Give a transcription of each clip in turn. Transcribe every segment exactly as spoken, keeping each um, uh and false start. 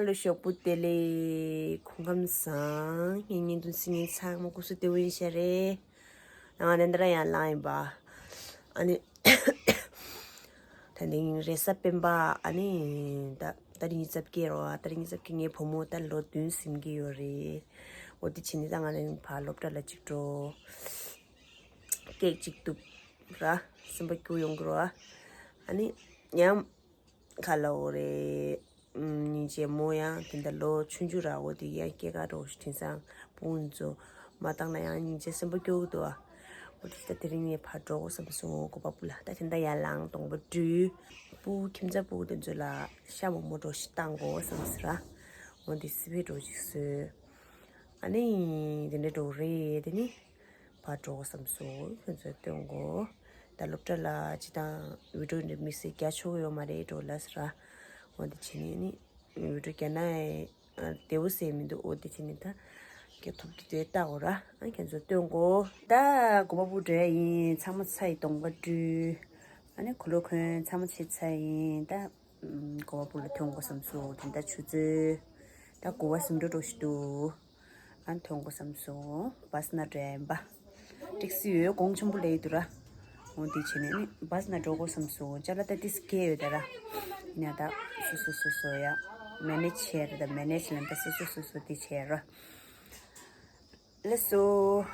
ལོ་ཞོགས་པ་བདེ་ལེགས། སྐུ་ཁམས་བཟང་། ངའི་བརྙན་ཐུང་གཟིགས་མཁན་ཚང་མ་སྐུ་གཟུགས་བདེ་པོ་ཡིན་ཤག་རེད། ང་ནི་འདི་ར་ཡར་ལངས་ཡིན་པ། ཨ་ནི། ད་ནི་རེས་གཟའ་སྤེན་པ། ཨ་ནི། ད་ད་རིང་ཉི་ཤུ་རྩ་བརྒྱད་རེད་པ། ད་རིང་ཉི་ཤུ་རྩ་བརྒྱད། ངའི་བུ་མོ་ད་ལོ་བདུན་ཟིན་གྱི་ཡོད་རེད། འོ་དེ་བྱས་ནས་ད་ང་ནི་ཕར་སློབ་གྲྭ་ལ་གཅིག་འགྲོ། ཀེག་གཅིག་གཏུབ་ར། སེམས་པ་སྐྱོ་ཡོང་གི་རེད་པ། ཨ་ནི། ཡང་། ག་ལབ་དགོས་རེད། ཨམ། སྙིང་རྗེ་མོ་ཡང་དེ་འདྲ་ལོ་ཆུང་ཆུང་ར། འོ་དེ་ཡང་སྐྱེས་སྐར་རོ་དེང་སང་སྤུན་ཚོ་མ་བཏང་ན་ཡང་སྙིང་རྗེ། སེམས་པ་སྐྱོ་གི་འདུག་ཨ། འོ་དེ་ད་དེ་རིང་ངས་ཕར་འགྲོ་དགོས་བསམ་སོང་། གོ་པ་སྤུ་ལ། ད་དེ་འདྲ་ཡར་ལངས་གདོང་པ་བཀྲུས། སྤུ་ཁྱིམ་ཚང་སྤུ་དེ་ཚོ་ལ་ཤ་མོག་མོག་འདྲ་ཞིག་བཏང་དགོས་བསམ་ཟེར་ར། འོ་དེ་སི་པན་འདྲ་ཞིག་བཟོས། ཨ་ནི། དེ་འདྲ་འདྲ་རེད། དེ་ནི། ཕར་འགྲོ་དགོས་བསམ་སོང་། ཁྱོད་ཚོ་སྟོན་དགོས། ད་སློབ་གྲྭ་ལ་སྤྱིར་བཏང་བི་ཌིའོ་འདི་དམིགས་བསལ་རྒྱག་ཆོག་གི་ཡོད་མ་རེད་འགྲོ་ལབ་ཟེར་ར། འོ་འདི་བྱས་ནས་ནི་བི་ཌིའོ་རྒྱག་ན་བདེ་པོ་ཟེར་མི་འདུག་འོ་འདི་བྱས་ནས་ད་རྒྱག་ཐུབ་ཀྱི་དེ་ལྟ་དགོས་ར། ཨ། ཁྱོད་ཚོ་སྟོན་དགོས། ད་གོ་པ་སྤུ་འགྲོ་ཡ་ཡིན། ཚང་མ་ཚར་ཡི། གདོང་པ་བཀྲུས། ཨ་ནི་གོས་ལོག་གོན། ཚང་མ་བྱས་ཚར་ཡིན། ད་གོ་པ་སྤུ་ལ་ཐོན་དགོས་བསམ་སོང་། དེ་འདྲ་ཆུ་ཚོད་ད་དགུ་པ་ཟིན་འགྲོ་འགྲོ་ཞིག་འདུག་ཨ། ཐོན་དགོས་བསམ་སོང་། བྷ་སི་ནང་འགྲོ་ཡ་ཡིན་པ། ཊེག་སི་ཡོད། གོང་ཆེན་པོ་སླེབས་ཡོད་འདུག་ར། འོ་དེ་བྱས་ནས་ནི་བྷ་སི་ནང་འགྲོ་དགོས་བསམ་སོང་། ཅ་ལག་ད་ཏིས་ཁེ་ཡོད་ད་ར། ཡིན་ན་ད་སོ་སོ་སོ་སོ་ཡ་མེ་ནེཇ་བྱས་ར། ད་མེ་ནེཇ་ལ་ད་སོ་སོ་སོ་སོ་དེ་བྱས་ར། ལགས་སོ།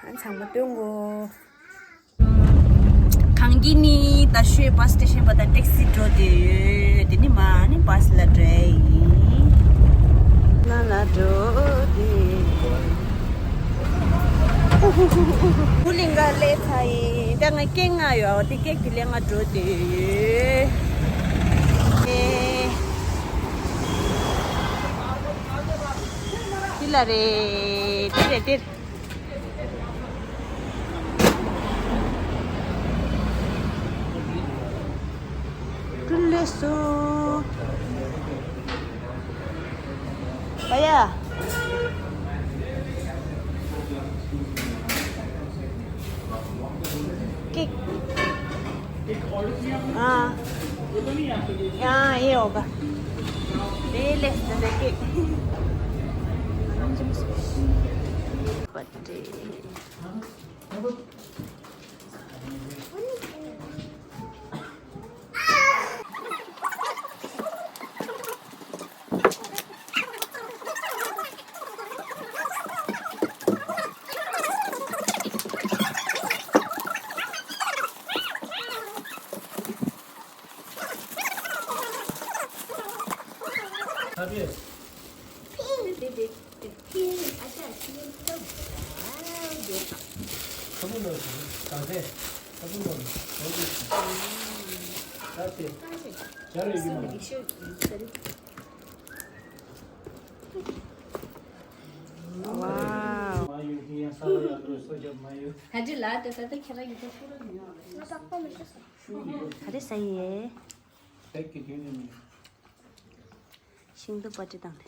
ཨ། ཚང་མ་སྟོན་དགོས། གངས་སྐྱིད་ནས་རྡ་ཤོད་བྷ་སི་སི་ཊེ་ཤན་བར་དུ་ཊེག་སི་འགྲོ་བསྡད་ཡོད། དེ་ནས་མར་ནི་བྷ་སི་ལ་འགྲོ་ཡ་ཡིན། ནང་ལ་འགྲོ་བསྡད་ཡོད། ཧུ་ལིང་ག་སླེབས་ཚར་ཡིན། ད་ང་ཀེག་མངགས་ཡོད། འོ་དེ་ཀེག་དེ་ལེན་ག་འགྲོ་བསྡད་ཡོད། ཨེ། འདི་ལ་རེད། འདི་རེད་འདི། ཀྲུ་ལེ་སོ། པ་ཡ། ཀེག་ཨ། ཡང་ཨེ་ཡོ་ག་ལེ་ལེ་ཟེར་ཟེར་ཀེག་པ་ཏྲེ། ད་རེས་ཟ་ཡི། ཤིང་ཏོག་པ་ཏི་དང་།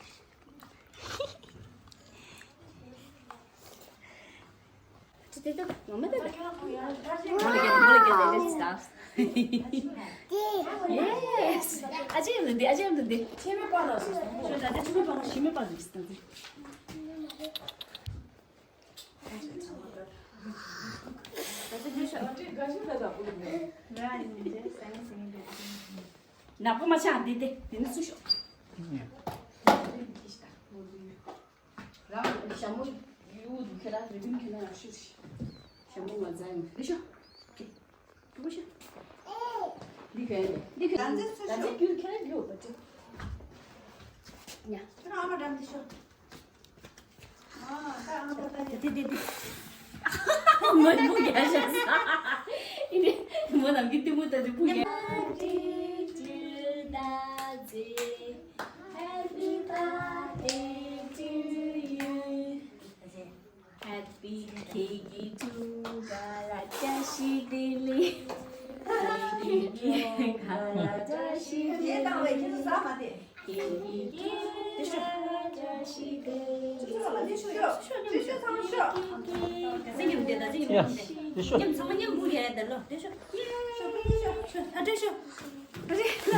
Yes. ཨ་ཅེ་ཡང་འདི། ཨ་ཅེ་ཡང་འདི། ཆེ་མེ་པ་ལ་སོ་སོ། ཞོ་ད་ཆེ་མེ་པ་ཞི་མེ་པ་ཟིག་སྟངས་ཏེ། ནག་པོ་མ་ཆགས། འདི་དེ་འདི་ནི་སུ་ཤོག་རང་ཞྭ་མོ་ཡུ་དུ་ཁེ་ར་རི་བིན་ཁེ་ན་ཡག་ཤོས་ཤི། ཞྭ་མོ་ང་ཛ་ཡང་འདི་ཤོག་ཀེ་ཀེ་པོ་ཤོག་འདི་ཁེ་འདི་ཁེ་ད་ཚེ་ཁེ་ར་འདི་ཡོད་པ་ཅོ། ཉ་ཁྱོད་རང་ཨ་མ་འགྲམ་འདི་ཤོག་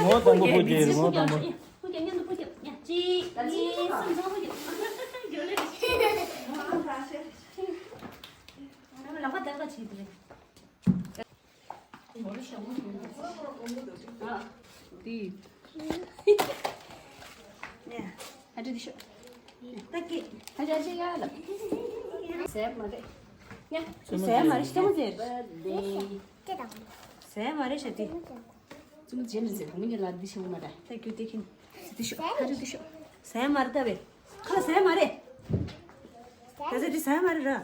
ངོ་དང་པོ་ཕུ་རྒྱལ། ངོ་དང་པོ། གཅིག་གཉིས། གསུམ། ཚང་མ་ཡོད། ལག་པ་ལྟག་ལྟག་བྱས་ཏེ། འདི། ཧ་ཅང་འདི་ཤོག་ཧ་ཅང་ཅི་ཡ་ལ། ཟས་མ་རེད། ཟས་མ་རེད། ཤི་མ་ཟེར། ཟས་མ་རེད་ཤ་དེ། ཙུམ་རྗེས་ནས་ཟེར། བུ་མོ་གཉིས་ལ་འདི་ཤོག་མ་རེད། ད་རྒྱུ་དེ་ཁྱིམ། འདི་ཤོག་ཧ་ཅང་འདི་ཤོག་ཟས་མ་རེད་ད་བས། ཁ་ཟས་མ་རེད། ད་ཟས་འདི་ཟས་མ་རེད་ར།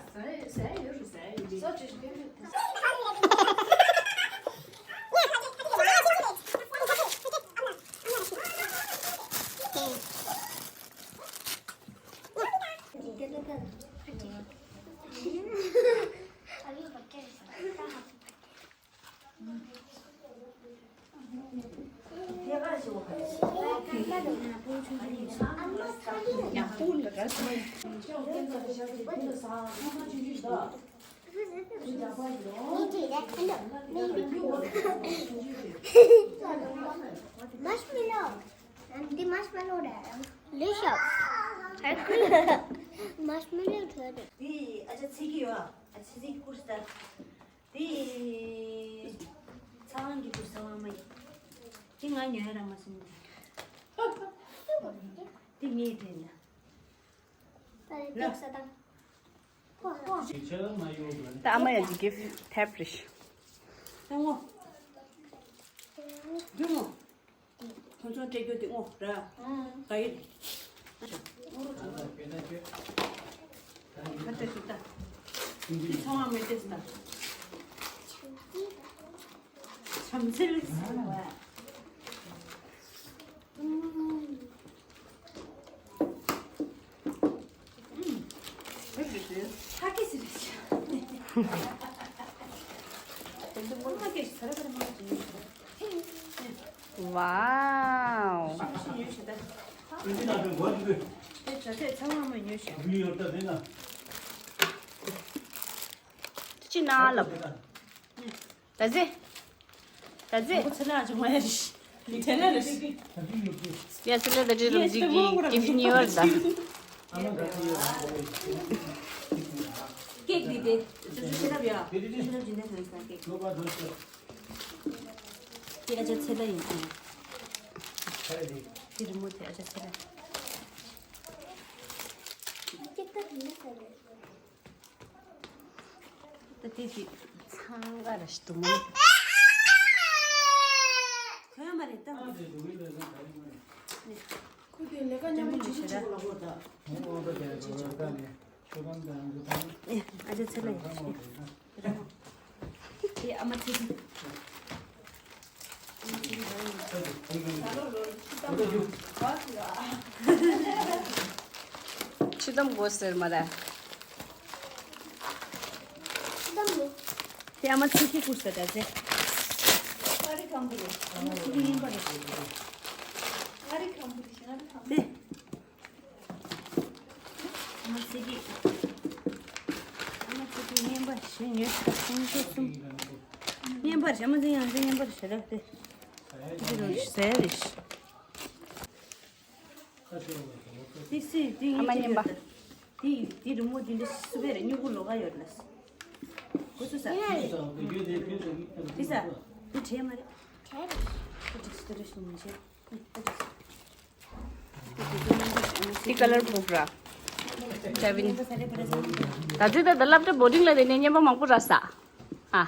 Marshmallow. འདི་marshmallow་རེད། Delicious. Ice cream. Marshmallow་ཐོག་རེད། འདི་ཨ་ཅག་ཚིག་གི་ཡོད། ཨ་ཅག་ཚིག་གི་ཀུར་སྟ། འདི་ཚ་བ་གི་ཀུར་སྟ་བ་མ་ཡིན། འདི་ང་ཉོས་ར་མ་སོང་། འདི་ངའི་དྲན་ལ། ད་རེད་ལ། ད་ཨ་མ་ཡ་གི་gift་ཐེབས་རེད། ཨ་ངོ་། འདི་ངོ་། ཁོང་ཚོ་སྤྲད་རྒྱུ་དེ་ངོ་ར། ག་ཡི། ཁ་ཏེ་སུ་ད། འདི་ཚང་མ་མེད་དེ་སུ་ད། བྱམས་བརྩེ་ལས་སུ་བ། Wow. ཅི་ན་ལབ། ད་ཟེ། ད་ཟེ། ཡ་སི་ལེ་ད་ཅི་རུ་ཅི་གི་ཀི་ཕི་ཉི་ཝར་ད། ཀེག་འདི་དེ། ཅི་ཅི་ཅི་ལབ་ཡ། ཅི་ལབ་ཅི་འདྲ་ཟེར་ས་ཀེག། དེ་ཨ་ཅག་ཚེ་ལ་ཡིན་ཀྱང་། དེ་རི་མོ་དེ་ཨ་ཅག་ཚེ་ལ། ད་དེ་དེ་ཚང་ག་ར་ཞིག་འདུག་མོ། ཁོ་ཡང་མ་རེད་ད། ཁོ་དེ་ལས་ཀ་མཉམ་པོ་བྱེད་ཀྱི་བྱེད་དགོས་ལ་གོ་ད། ཨེ་ཨ་ཅག་ཚེ་ལ་ཡིན་ཞིག་ཨེ་ཨ་མ་ཚེ་ཚེ། ཆུ་དམ་དགོས་ཟེར་མ་རེད། ཆུ་དམ་ལོ། དེ་ཨ་མ་ཚེ་ཁྱི་བཀུར་ས་ད་ཟེ། ཨ་རི་ཁམ་བུ་རེད། ཨ་མ་ཚེ་ཁྱི་ངན་པ་རེད། ཨ་རི་ཁམ་བུ་རེད། ཨ་རི་ཁམ་བུ། དེ། ཨ་མ་ཚེ་གི། ཨ་མ་ཚེ་གི་རྔན་པ་བཞི་ཉོས་ཤག་སུམ་ཅུ་སོ་གསུམ། རྔན་པར་བྱ་མ་འཛིན་ཡང་འཛིན། རྔན་པར་བྱ་རབས་ཏེ། འདི་རུ་ཟས་རེད། དེ་སི་དེ་ཨ་མ་ཡིན་པ། དེ་དེ་རི་མོ་དེ་འདྲ་སུ་བས་རེད། སྨྱུ་གུ་ལོག་ག་ཡོད་ལ། གོ་ཚོད་ས། དེ་ས། དེ་བྲེལ་མ་རེད། དེ་དེ་རེད་སུ་མི་བྱེད། འདི་ཀ་ལར་ཕོག་ར། ཅ་བིན། ད་ཚེ་ད་ད་སློབ་གྲྭ་བོར་ཌིང་ལ་དེ་ནས་རྔན་པ་མང་པོ་རག་ས། ཨ།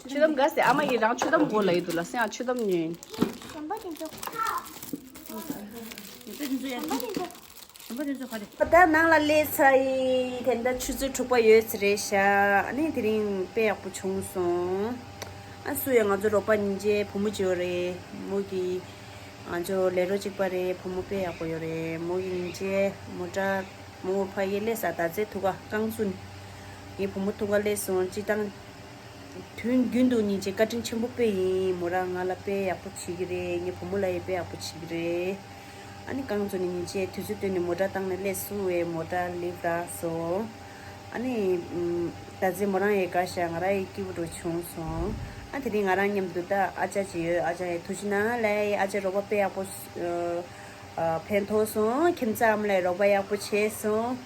ཆུ་དམ་དགའ་སེ་ཨ་མ་ཡིས་རང་ཆུ་དམ་དགོས་ལ་ཡི་འདུག་ལ་སེ། ཨ་ཆུ་དམ་ཉོས། ད་ནང་ལ་སླེབས་ཚར་ཡིན། དེ་འདྲ་ཆུ་ཚོད་དྲུག་པ་ཡོད་ཚེ་རེད་ཤག་ཨ་ནི་དེ་རིང་དཔེ་ཡག་པོ་བྱུང་སོང་། ཨ་སུ་ཡང་ང་ཚོ་རོགས་པ་ཉིན་བྱེད་བུ་མོ་ཅིག་ཡོད་རེད། མོ་གི་ང་ཚོ་ལས་རོགས་གཅིག་པ་རེད། བུ་མོ་དཔེ་ཡག་པོ་ཡོད་རེད། མོ་གི་ཉིན་བྱེད་མོ་ཊ་མོ་ཕ་ཡེ་སླེབས་ས་ད་ཚེ་ཐུག་ག་རྐང་བཙུན། ངའི་བུ་མོ་ཐུག་ག་སླེབས་སོང་། སྤྱི་བཏང་དུས་རྒྱུན་དུ་ཉིན་བྱེད་བཀའ་དྲིན་ཆེན་པོ་དཔེ་ཡིན། མོ་རང་ང་ལ་དཔེ་ཡག་པོ་བྱེད་ཀྱི་རེད། ངའི་བུ་མོ་ལ་ཡང་དཔེ་ཡག་པོ་བྱེད་ཀྱི་རེད། ཨ་ནི་རྐང་བཙུན་ནས་ཉིན་བྱེད་དུས་ཚོད་བཏོན་ནས་མོ་ཊ་བཏང་ནས་སླེབས་སོང་བས། མོ་ཊ་ལིབ་རག་སོང་། ཨ་ནི་ཨམ། ད་ཚེ་མོ་རང་ཡི་དགའ་ཤ་ང་རང་ཡི་སྐྱིད་པོ་འགྲོ་བྱུང་སོང་། ཨ་དེ་རིང་ང་རང་མཉམ་དུ་ད་ཨ་ཅག་ཅིག་ཡོད། ཨ་ཅག་ཡི་ཐུགས་རྗེ་གནང་ལེ། ཨ་ཅག་རོགས་པ་དཔེ་ཡག་པོ་ཨ་ཕན་ཐོགས་སོང་། ཁྱིམ་ཚང་ལ་རོགས་པ་ཡག་པོ་བྱས་སོང་།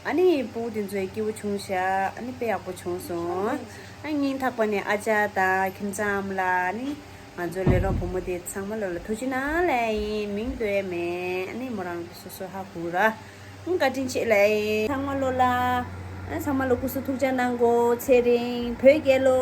ཨ་ནི་སྤུ་གུ་དེ་ཚོ་ཡི་སྐྱིད་པོ་བྱུང་ཤ། ཨ་ནི་དཔེ་ཡག་པོ་བྱུང་སོང་། ཨ་སྙིང་ཐག་པ་ནས་ཨ་ཅག་དང་ཁྱིམ་ཚང་ལ་ཨ་ནི་ང་ཚོ་ལས་རོགས་བུ་མོ་དེ་ཚང་མ་ལོ་ལ་ཐུགས་རྗེ་གནང་ལེ། ཡིན་མིང་འདོད་མེད། ཨ་ནི་མོ་རང་གི་སོ་སོ་ཧ་གོ་ར། བཀའ་དྲིན་ཆེ་ལེ། ཚང་མ་ལོ་ལ། ཚང་མ་ལོ་སྐུ་གཟུགས་ཐུགས་ཅག་གནང་གོ། ཚེ་རིང་བོད་རྒྱལ་ལོ།